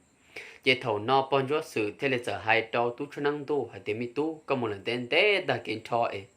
Ces thaum no pog Ntsuab Xwm thiaj li txawm hais rau tub tshuaj neeb ntuj hais tias, me tub, koj mus lawm ntev ntev tag kev nrho es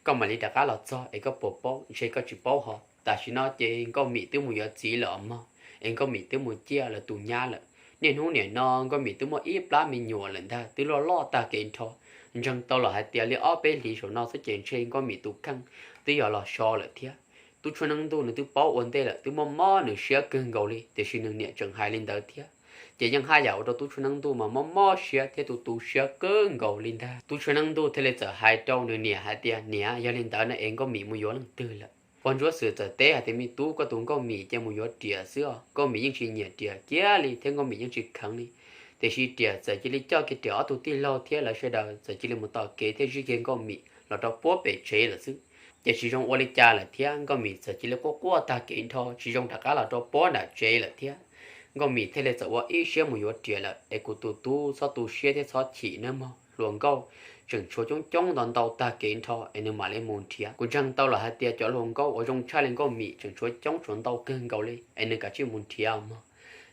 koj mam li rov qab los txog es koj puas paub? Ntshe koj tsis paub ho. Tam sim no ces Nkauj Mim twb mus yuav txiv lawm os mog, es Nkauj Mim twb mus ciaj lawv tus nyab lawm. Niaj hnub nim no Nkauj Mim twb muaj ib plab me nyuam lawm ntag, twb loj loj tag kev nrho. Ntseeg tau los hais tias li ob peb hlis saum no xwb ces ntshe Nkauj Mim tus kheej twb yog los so lawm thiab. Tub tshuaj neeb ntuj nws twb paub ua ntej lawm, twb mob mob nws siab kawg nkaus li, tiam sis nws niam tseem hais li ntawd thiab. Ces yeej haj yam ua rau tub tshuaj neeb ntuj mas mob mob siab thiab tu tu siab kawg nkaus li ntag. Tub tshuaj neeb ntuj thiaj li txawm hais rau nws niam hais tias, niam, yog li ntawd no es Nkauj Mim mus yuav leej twg lawm? Pog Ntsuab Xwm txawm teb hais tias, me tub, koj tus Nkauj Mim ces mus yuav riam xwb os. Nkauj Mim yeej tsis nyiam riam kiag li thiab Nkauj Mim yeej tsis kheev li. Tiam sis riam txawm cia li coj kiag riam ob tug tij laug thiab lawv sawv daws txawm cia li mus tom kev thiab zij kiag Nkauj Mim los rau puag pem tsev lawm xwb. Ces tsis zoo ua li cas lawm thiab, Nkauj Mim txawm cia li quaj quaj tag kev nrho tsis zoo rov qab los rau puag nram tsev lawm thiab. Nkauj Mim thiaj li txawm ua ib siab mus yuav riam lawm, es kuv tus tub txhob tu siab thiab txhob chim nawb mog. Hluas nkauj tseem tshuav coob coob ntau ntau tag kev nrho es nws mam li mus nrhiav. Kuv ntseeg tau los hais tias cov hluas nkauj uas zoo tshaj li Nkauj Mim tseem tshuav coob tshuav ntau kawg nkaus li, es nws kav tsij mus nrhiav mog.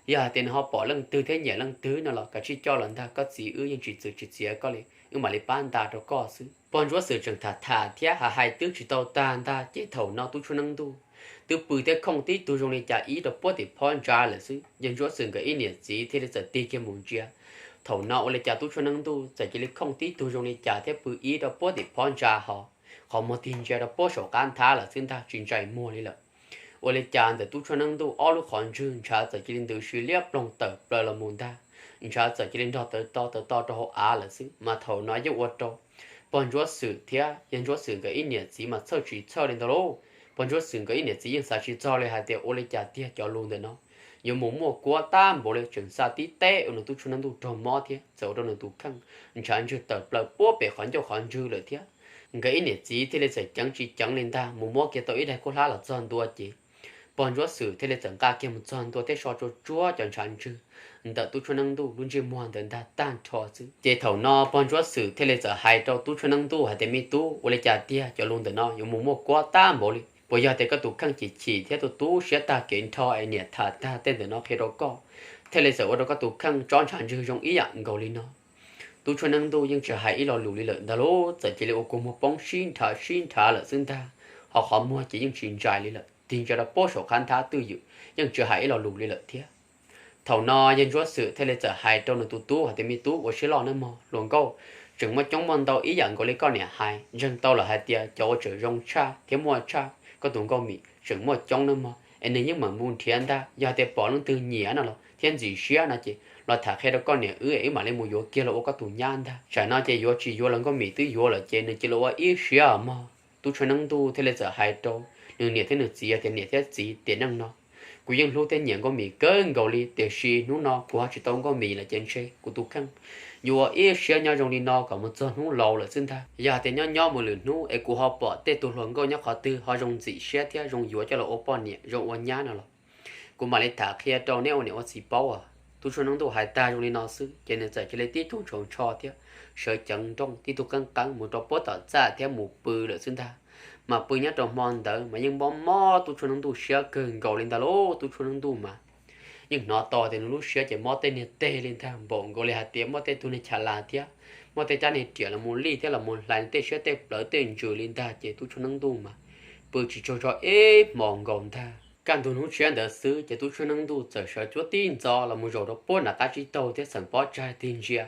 Yog hais tias nws ho pom leej twg thiab nyiam leej twg no los kav tsij coj los ntag, koj txiv wb yeej tsis txwv tsis txiav koj li, wb mam li pab nta rau koj xwb. Pog Ntsuab Xwm tseem tham tham thiab hais hais twb tsis tau tag ntag, ces thaum no tub tshuaj neeb ntuj twb pw thiab khooj tib tug zoo li cas ib rau puag tim phab ntsa lawm xwb. Yawg Ntsuab Xwm nkawd ib niam txiv thiaj li txawm tig kiag mus ntsia. Thaum no ua li cas tub tshuaj neeb ntuj txawm cia li khooj tib tug zoo li cas thiab pw ib rau puag tim phab ntsa ho, qhov muag tig ntsia rau puag saum qab nthab lawm xwb ntag, tsis ntsais muag li lawm. Ua li cas ntawm tub tshuaj neeb ntuj ob lub qhov ntswg ntshav txawm cia li ntws si liab ploog tawm plaws los mus ntag. Ntshav txawm cia li nrog tawv to tawv to rau hauv av lawm xwb, mas thaum no yeej ua rau pog Ntsuab Xwm thiab yawg Ntsuab Xwm nkawd ib niam txiv mas txhawj tsis txhawj li ntag lauj. Pog Ntsuab Xwm nkawd ib niam txiv yeej xav tsis txog li hais tias ua li cas tiag cov lus ntawm no yuav mus muaj kuab tab npaum li, tseem xa tib teb ua nws tub tshuaj neeb ntuj raug mob thiab txawm ua rau nws tus kheej ntshav ntswg tawm plaws puag pem qhov ncauj qhov ntswg lawm thiab. Nkawd ib niam txiv thiaj li txawm ceev tsis ceev li ntag mus muab kiag tau ib daig khaub hlab los txog ntua ces pog Ntsuab Xwm thiaj li txawm nqa kiag mus txog ntua thiab so tsuag tsuag cov ntshav ntswg ntawm tub tshuaj neeb ntuj lub ntsej muag ntawd ntag tag nrho xwb. Ces thaum no pog Ntsuab Xwm thiaj li txawm hais rau tub tshuaj neeb ntuj hais tias, me tub, ua li cas tiag cov lus ntawm no yuav mus muaj kuab tab npaum li? Puas yog tias koj tus kheej chim chim thiab tu tu siab tag kev nrho es niam tham tag tej ntawm no qhia rau koj thiaj li txawm ua rau koj tus kheej tsob ntshav ntswg zoo ib yam nkaus li no? Tub tshuaj neeb ntuj yeej tsis hais ib lo lus li lawm ntag lauj, txawm cia li ua kua muag poob sib nrhav sib nrhav lawm xwb ntag, ho qhov muag ces yeej tsis ntsais li lawm, tig ntsia rau puag saum qab nthab twj ywm, yeej tsis hais ib lo lus li lawm thiab. Thaum no yawg Ntsuab Xwm thiaj li txawm hais rau nws tus tub hais tias, me tub, ua siab loj nawb mog, hluas nkauj tseem muaj coob muaj ntau ib yam nkaus li koj niam hais. Ntseeg tau lawm hais tias cov uas tseem zoo tshaj thiab muaj tshaj koj tus Nkauj Mim tseem muaj coob nawb mog, es nws yeej meem mus nrhiav ntag. Yog hais tias pom leej twg nyiam no los thiab ntxim siab no ces los tham qhia rau koj niam wb es wb mam li mus yuav kiag los ua koj tus nyab ntag. Tsam no ces yuav tsis yuav los Nkauj Mim twb yuav lawm ces nws cia li ua ib siab mog. Tub tshuaj neeb ntuj thiaj li txawm hais rau nws niam thiab nws txiv tias, niam thiab txiv, tiam neej no kuv yeej hlub thiab nyiam Nkauj Mim kawg nkaus li, tiam sis hnub no kuv ho tsis tau Nkauj Mim lawm ces ntshe kuv tus kheej yuav ua ib siab nyob zoo li no kom mus txog hnub laus lawm xwb ntag. Yog hais tias nyob nyob mus lwm hnub es kuv ho pom tej tug hluas nkauj nyob qhov twg ho zoo ntxim siab thiab zoo yuav coj los ua poj niam zoo ua nyab no los kuv Kuv mam li tham qhia rau neb ua niam ua txiv paub. Tub Tshuaj Neeb Ntuj hais tag zoo li no xwb ces nws txawm cia li tib tug ntshov ntsho thiab sawv ceev nrooj tib tug qeeb qeeb mus rau puab tom txaj thiab mus pw lawm xwb ntag. Mas pw nyob rau hmo ntawd mas yeej mob mob Tub Tshuaj Neeb Ntuj siab kawg nkaus li ntag lauj. Tub Tshuaj Neeb Ntuj mas yeej hnov tau tias nws lub siab ces mob tej niag teg li ntag, npaum nkaus li hais tias muaj tej tug niag chav las thiab muaj tej rab niag riam los mus lij thiab los mus hlais nws tej siab tej plawv tej ntsws li ntag. Ces Tub Tshuaj Neeb Ntuj mas pw tsis tsaug zog ib hmos nkaus ntag. Kaj ntug hnub tshiab ntawd xwb ces Tub Tshuaj Neeb Ntuj txawm sawv cuab tib ntxov los mus zaum rau puag nram qab tsib taug thiab txheem pob tsaig tig ntsia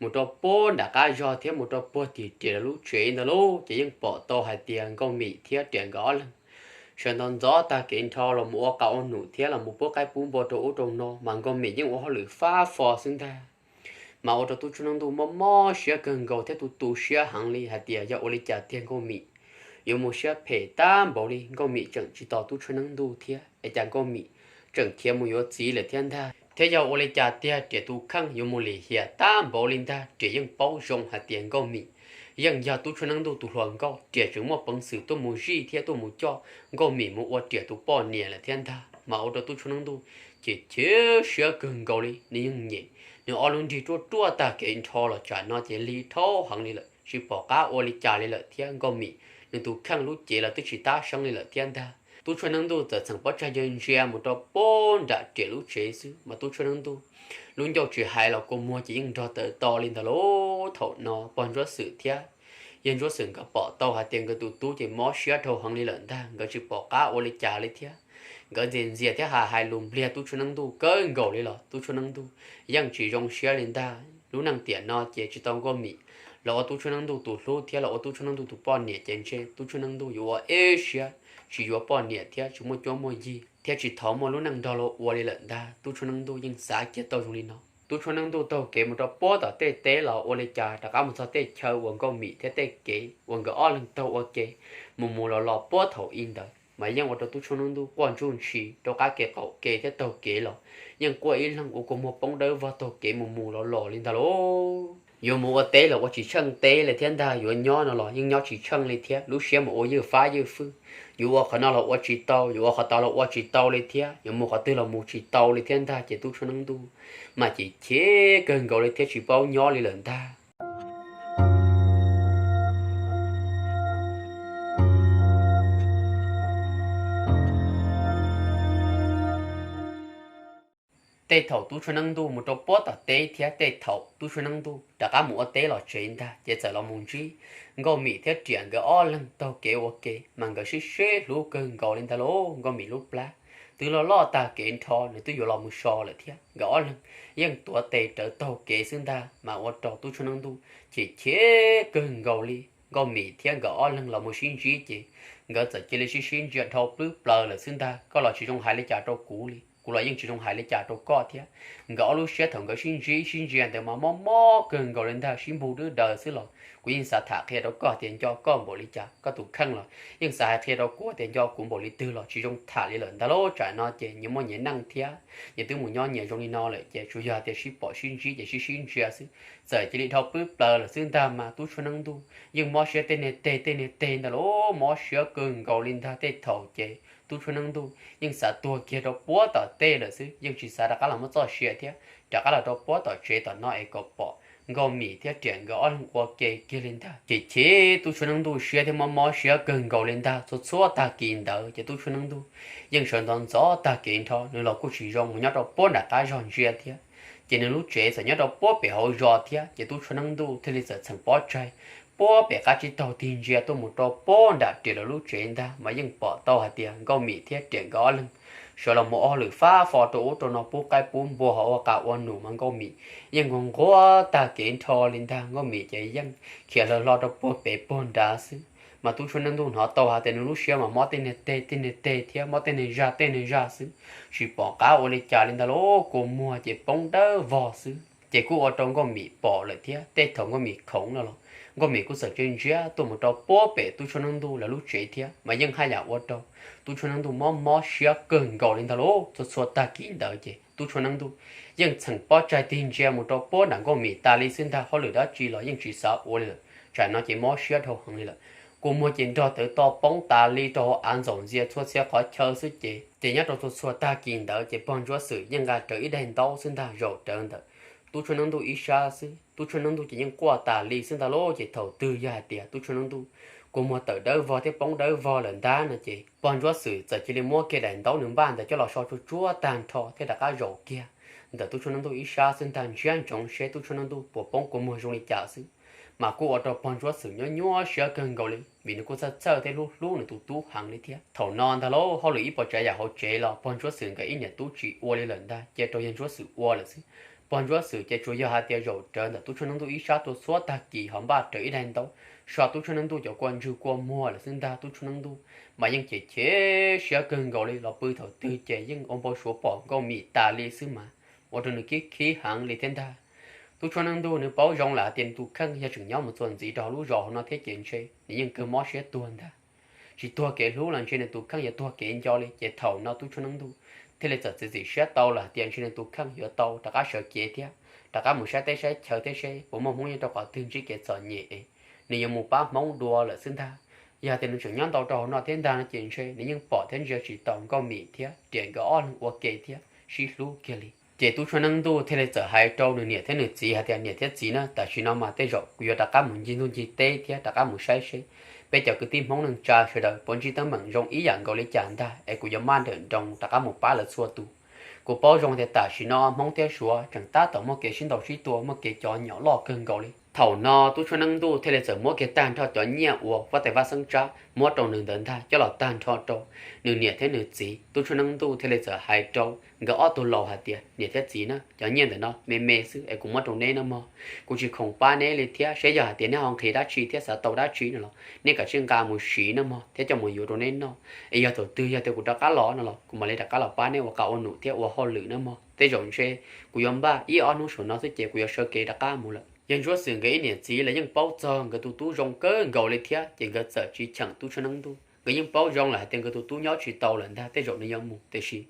mus rau puag nram qab zog thiab mus rau puag tim riam lawv lub tsev ntawd lauj. Ces yeej pom tau hais tias Nkauj Mim thiab riam nkawd ob leeg sawv ntxov ntxov tag kev nrho los mus ua qas ua num thiab los mus pub qaib pub npua rau ub rau no, mas Nkauj Mim yeej ua hauj lwm fab fo xwb ntag. Mas ua rau Tub Tshuaj Neeb Ntuj mob mob siab kawg nkaus thiab tu tu siab heev li hais tias yog ua li cas tiag Nkauj Mim yuav mus siab phem tag npaum li. Nkauj Mim tseem tsis tos Tub Tshuaj Neeb Ntuj thiab es cas Nkauj Mim tseem khiav mus yuav txiv lawm thiab ntag. Thiab yog ua li cas tiag riam tus kheej yuav mus lim hiam tag npaum li ntag. Riam yeej paub zoo hais tias Nkauj Mim yeej yog Tub Tshuaj Neeb Ntuj tus hluas nkauj, riam tseem muaj peev xwm tuaj mus zij thiab tuaj mus coj Nkauj Mim mus ua riam tus poj niam lawm thiab ntag. Mas ua rau Tub Tshuaj Neeb Ntuj ces chim siab kawg nkaus li, nws yeej nyem, nws ob lub nrig ruaj ruaj tag kev nrho los tsam no ces lig dhau heev li lawm, tsis pom qab ua li cas li lawm thiab Nkauj Mim nws tus kheej lub cev los twb tsis tab seeb li lawm thiab ntag. Tub Tshuaj Neeb Ntuj txawm txheem pob tsaig ntsia ntsia mus rau puag nram riam lub tsev xwb mas Tub Tshuaj Neeb Ntuj lub ncauj tsis hais los kua muag ces yeej nrog tawm to li ntawd lauj. Thaum no pog Ntsuab Xwm thiab yawg Ntsuab Xwm nkawd pom tau hais tias nkawd tus tub ces mob siab dhau heev li lawm ntag, nkawd tsis pom qab ua li cas li thiab. Nkawd ntxias ntxias thiab hais hais lus npliag Tub Tshuaj Neeb Ntuj kawg nkaus li los Tub Tshuaj Neeb Ntuj yeej tsis zoo siab li ntag. Lub neej tiam no ces tsis tau Nkauj Mim los ua Tub Tshuaj Neeb Ntuj tus hlub thiab los ua Tub Tshuaj Neeb Ntuj tus poj niam ces ntshe Tub Tshuaj Neeb Ntuj yuav ua ib siab tsis yuav poj niam thiab tsis muaj cuab muaj yig thiab tsis thov muaj lub neej nrog luag ua li lawm ntag. Tub Tshuaj Neeb Ntuj yeej xav kiag tau zoo li no. Tub Tshuaj Neeb Ntuj taug kev mus rau puag tom tej teb los ua li cas rov qab mus txog tej chaw uas Nkauj Mim thiab tej kev uas nkawd ob leeg taug ua ke mus mus los los puag thaum i ntawd mas yeej ua rau Tub Tshuaj Neeb Ntuj quaj ntsuj ntshis rau qab kev qaum ke thiab taug kev los yeej quaj ib leeg ua kua muag poob dawb vog taug kev mus mus los los li ntag lauj. Yuav mus ua teb los ua tsis tsheej teb li thiab ntag, yuav nyob no los yeej nyob tsis tsheej li thiab, lub siab mus ua ywj fab ywj fwj. Yuav ua qhov no los ua tsis tau, yuav ua qhov tod los ua tsis tau li thiab, yuav mus qhov twg los mus tsis tau li thiab ntag. Ces Tub Tshuaj Neeb Ntuj mas chim chim kawg nkaus li thiab tsis paub nyob li lawm ntag. Tej thaum Tub Tshuaj Neeb Ntuj mus rau puag tom teb thiab tej thaum Tub Tshuaj Neeb Ntuj rov qab mus ua teb los tsev ntag ces txawm los mus ntsib Nkauj Mim thiab Riam nkawd ob leeg taug kev ua ke mas nkawd sib sib hlub kawg nkaus li ntag lauj. Nkauj Mim lub plab twb loj loj tag kev nrho nws twb yuav los mus so lawm thiab. Nkawd ob leeg yeej tuav tes rawv taug kev xwb ntag mas ua rau Tub Tshuaj Neeb Ntuj chim chim kawg nkaus li. Nkauj Mim thiab nkawd ob leeg los mus sib ntsib ces nkawd txawm cia li sib sib ntsia dhau plwb plaws lawm xwb ntag. Koj los tsis zoo hais li cas rau kuv li, kuv los yeej tsis zoo hais li cas rau koj thiab. Nkawd ob lub siab thaum nkawd sib ntsib sib ntsia ntawd mas mob mob kawg nkaus li ntag, sib npug dwb daws xwb los kuv yeej xav tham qhia rau koj tias nco koj npaum li cas, koj tus kheej los yeej xav hais qhia rau kuv tias nco kuv npaum li twg los tsis zoo tham li lawm ntag lauj. Tsam no ces nyias muaj nyias neej thiab nyias twb mus nyob nyias zoo li no lawm ces tsuas yog tias sib pom sib ntsib ces sib sib ntsia xwb. Txawm cia li dhau plwb plaws lawm xwb ntag mas Tub Tshuaj Neeb Ntuj yeej mob siab tej niag teg tej niag teg ntag lauj, mob siab kawg nkaus li ntag. Tej thaum ces Tub Tshuaj Neeb Ntuj yeej xav tuag kiag rau puag tom tej lawm xwb, yeej tsis xav rov qab los muab txoj sia thiab rov qab los rau puag tom tsev tom no es kom pom Nkauj Mim thiab Riam nkawd ob leeg ua ke kiag li ntag. Ces chim Tub Tshuaj Neeb Ntuj siab thiab mob mob siab kawg nkaus li ntag. Txhua txhua tag kis ntawd ces Tub Tshuaj Neeb Ntuj yeej sawv ntxov ntxov tag kev nrho, nws los kuj tsis zoo mus nyob rau puag nram qab zog ntsia thiab. Ces nws lub tsev txawm nyob rau puag pem hauv zos thiab, ces Tub Tshuaj Neeb Ntuj thiaj li txawm txheem pob tsaig puag pem qab tsib taug tig ntsia tuaj mus rau puag nram Riam lawv lub tsev ntag mas yeej pom tau hais tias Nkauj Mim thiab Riam nkawd ob leeg sawv los mus ua hauj lwm fab fo rau ub rau no pub qaib pub npua ho ua qas ua num mas Nkauj Mim yeej nquag nquag tag kev nrho li ntag. Nkauj Mim ces yeej khiav hlo hlo rau puag pem puag nrad xwb. Mas Tub Tshuaj Neeb Ntuj hnov tau hais tias nws lub siab mas mob tej niag teg tej niag teg thiab mob tej niag zaj tej niag zaj xwb, tsis pom qab ua li cas li ntag lauj, kua muag ces poob dawb vog xwb. Ces kuj ua rau Nkauj Mim pom lawm thiab, tej thaum Nkauj Mim khoov no los Nkauj Mim kuj txawm ntsia ntsia tuaj mus rau puag pem Tub Tshuaj Neeb Ntuj lawv lub tsev thiab, mas yeej haj yam ua rau Tub Tshuaj Neeb Ntuj mob mob siab kawg nkaus li ntag lauj. Txhua txhua tag kis ntawd ces Tub Tshuaj Neeb Ntuj yeej txheem pob tsaig tig ntsia mus rau puag nram Nkauj Mim tas li xwb ntag, hauj lwm dab tsi los yeej tsis xav ua li lawm. Tsam no ces mob siab dhau heev li lawm. kua muag ces nrog tawv to poob tas li rau hauv av ntxaum ntxias txhua txhia qhov chaw xwb ces, ces nyob rau txhua txhua tag kis ntawd ces pog Ntsuab Xwm yeej nqa rawv ib daim ntaub xwb ntag zaum rawv ntawm tub Tshuaj Neeb Ntuj ib sab xwb. Tub Tshuaj Neeb Ntuj ces yeej quaj tas li xwb ntag lauj. Ces thaum twg yog hais tias tub Tshuaj Neeb Ntuj kua muag tawm dawb vog thiab poob dawb vog lawm ntag no ces pog Ntsuab Xwm txawm cia li muab kiag daim ntaub nws npaj ntawd coj los so tsuag tsuag tag nrho thiab rov qab zaum kiag ntawm tub Tshuaj Neeb Ntuj ib sab xwb ntag ntshiab ntsoov seb tub Tshuaj Neeb Ntuj puas poob kua muag zoo li cas xwb. Mas kuj ua rau pog Ntsuab Xwm nyuaj nyuaj siab kawg nkaus li vim nws kuj txhawj txhawj thiab hlub hlub nws tus tub heev li thiab. Thaum no ntag lauj, hauj lwm ib puas tsav yam hauv tsev los pog Ntsuab Xwm nkawd ib niam tub tsis ua li lawm ntag, cia rau yawg Ntsuab Xwm ua lawm xwb. Pog Ntsuab Xwm ces tsuas yog hais tias zaum rawv ntawm tub Tshuaj Neeb Ntuj ib sab tuaj txhua tag kis ho npaj rawv ib daim ntaub so tub Tshuaj Neeb Ntuj cov kua ntswg kua muag lawm xwb ntag. Tub Tshuaj Neeb Ntuj mas yeej chim chim siab kawg nkaus li los pw thaum twg ces yeej ua npau suav pom Nkauj Mim tas li xwb mas ua rau nws khib khib heev li thiab ntag. Tub Tshuaj Neeb Ntuj nws paub zoo lawm hais tias nws tus kheej yog tseem nyob mus txuas ntxiv rau hauv lub zos hauv no thiab ces ntshe nws yeej kawg mob siab tuag ntag. Tsis tuag kev hlub los ntshe nws tus kheej yuav tuag kev nco li. Ces thaum no tub Tshuaj Neeb Ntuj thiaj li txawm txiav txim siab tau lawm hais tias ntshe nws tus kheej yuav tau rov qab sawv kev thiab rov qab mus saib teb saib chaw thiab seb puas muaj Hmoob nyob rau qhov twg ntsib kev txom nyem es nws yuav mus pab Hmoob dua lawm xwb ntag. Yog tias nws tseem nyob ntau rau hauv no thiab ntag no ces ntshe nws yeej pom thiab ntsia tsis taus Nkauj Mim thiab riam nkawd ob leeg ua ke thiab sib hlub kiag li. Ces tub Tshuaj Neeb Ntuj thiaj li txawm hais rau nws niam thiab nws txiv hais tias, niam thiab txiv na, tam sim no mas tej zaum kuv yuav rov qab mus ncig ntuj ncig teb thiab rov qab mus saib seb peb cov kwv tij Hmoob neej tsa sawv daws puas ntsib teeb meem zoo ib yam nkaus li cas ntag es kuv yuav maj nrawm nroos rov qab mus pab lawv txhua tus. Kuv paub zoo tias tam sim no Hmoob thiab Suav tseem tab tom muaj kev sib ntaus sib tua, muaj kev cov nyom loj kawg nkaus li. Thaum no tub Tshuaj Neeb Ntuj thiaj li txawm muab kiag tag nrho cov nyiaj uas huab tais Vaj Xeeb Tsab muab rau nws ntawd ntag coj los tag nrho rau nws niam thiab nws txiv. Tub Tshuaj Neeb Ntuj thiaj li txawm hais rau nkawd ob tug laus hais tias, niam thiab txiv na, cov nyiaj ntawm no me me xwb es kuv muab rau neb no mog. Kuv tsis khoom pab neb li thiab, seb yog hais tias neb ho nqhis dab tsi thiab xav tau dab tsi no los nej kav tsij nqa mus siv no mog thiab coj mus yuav rau neb noj. Es yog thaum twg yog tias kuv rov qab los no los kuv mam li rov qab los pab neb ua qab ua num thiab ua hauj lwm no mog. Tej zaum ntshe kuv yuav npaj ib ob hnub saum no xwb ces kuv yuav sawv kev rov qab mus lawm. Yawg Ntsuab Xwm nkawd ib niam txiv los yeej paub txog nkawd tus tub zoo kawg nkaus li thiab ces nkawd txawm tsis cheem tub Tshuaj Neeb Ntuj. Nkawd yeej paub zoo lawm hais tias nkawd tus tub nyob tsis tau lawm ntag, tej zaum nws yuav mus, tiam sis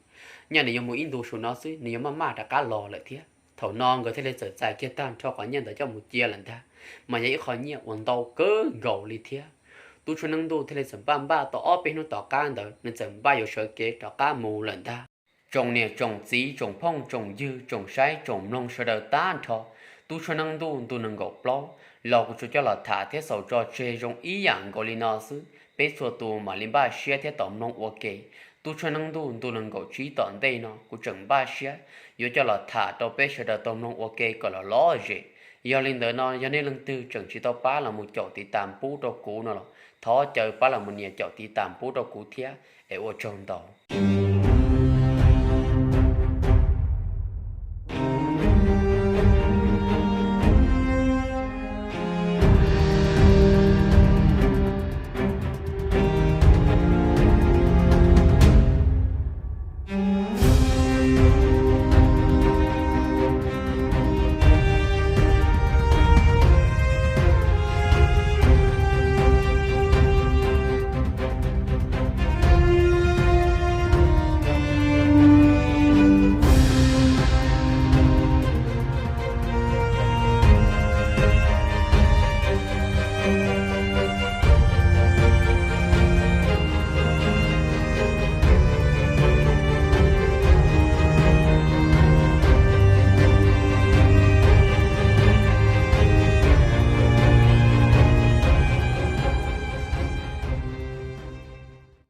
nyaj nws yuav mus ib ntu saum no xwb nws yuav maj maj rov qab los lawm thiab. Thaum no nkawd thiaj li txawm txais kiag tag nrho qhov nyiaj ntawd coj mus cia lawm ntag, mas yog ib qho nyiaj uas ntau kawg nkaus li thiab. Tub Tshuaj Neeb Ntuj thiaj li txawm npaj npaj tau ob peb hnub tom qab ntawd nws txawm npaj yuav sawv kev rov qab mus lawm ntag. Tsoom niam tsoom txiv tsoom phooj tsoom ywg tsoom saib tsoom mloog sawv daws tag nrho, tub Tshuaj Neeb Ntuj ntu nees nkaum plaub los kuv tsuas coj los tham thiab xaus tso tseg zoo ib yam nkaus li no xwb. Peb txhua tus mam li npaj siab thiab tos mloog ua ke. Tub Tshuaj Neeb Ntuj ntu nees nkaum tsib tom ntej no kuv tseem npaj siab yuav coj los tham rau peb sawv daws tau mloog ua ke kom los lom zem. Yog li ntawd no yog nej leej twg tseem tsis tau pab los mus caum tiv tas pub rau kuv no los thov caw pab los mus nias caum tiv tas pub rau kuv thiab es ua tsaug ntau.